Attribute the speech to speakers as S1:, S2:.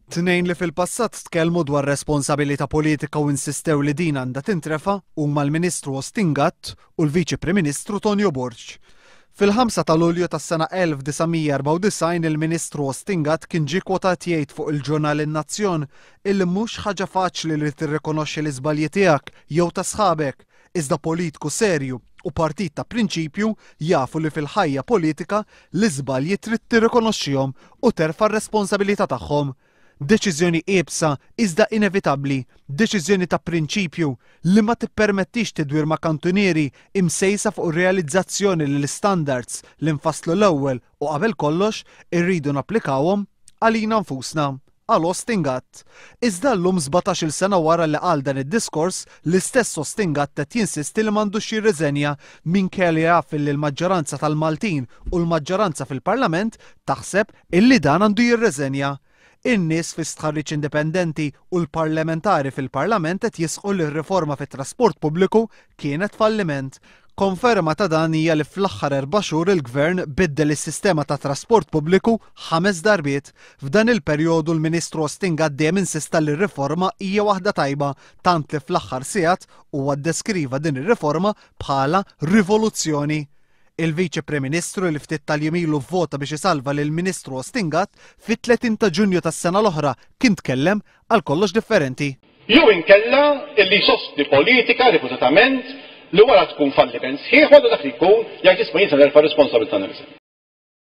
S1: Tnejn li fil-passat tkellmu dwar responsabilità politika u insistew li din għandha tintrefa' huma l-Ministru Austin Gatt u l-Viċi Prim Ministru Tonio Borg. Fil-5 ta' Lulju tas-sena 1994 il-Ministru Austin Gatt kien ġie kwotat jgħid fuq il-ġurnal In-Nazzjon illi mhux ħaġa faċli li tirrikonoxxi l-iżbalji tiegħek jew ta' sħabek, iżda politku serju u partit ta' prinċipju jafu li fil-ħajja politika l-iżbalji trid tirrikonoxxihom u terfa' r-responsabilità tagħhom. Deċiżjoni iebsa iżda inevitabbli, deċiżjoni ta' prinċipju li ma tippermettix tidwir ma' kantunieri imsejsa fuq ir-realizzazzjoni li l-istandards li nfasslu l-ewwel u qabel kollox irridu napplikawhom għalina nfusna. Qal Austin Gatt. Iżda llum 17-il sena wara li qal dan id-diskors, l-istess Austin Gatt qed jinsisti li m'għandux jirriżenja minkejja li jaf illi l-maġġoranza tal-Maltin u l-maġġoranza fil-Parlament taħseb illi dan għandu jirriżenja. In-nies fi stħarriġ indipendenti u l-parlementari fil-Parlament qed jisħqu li r-riforma fit-trasport pubbliku kienet falliment. Konferma ta' dan hija li fl-aħħar erba' xhur il-Gvern biddel is-sistema ta' trasport pubbliku ħames darbiet. F'dan il-perjodu l-Ministru Austin Gatt dejjem insista li r-riforma hija waħda tajba tant li fl-aħħar sigħat huwa ddeskriva din ir-riforma bħala rivoluzzjoni. Il-Viċi Prim Ministru li ftit tal-jiem ilu vvota biex isalva lill-Ministru Austin Gatt fit-30 ta' Ġunju tas-sena l-oħra kien tkellem għal kollox differenti.
S2: Jew inkella illi jsostni politika ripetutament li wara tkun falliment sħiħ u allura dak li jkun jgħid isma' jien se nerfa' r-responsabilità nirriżenja.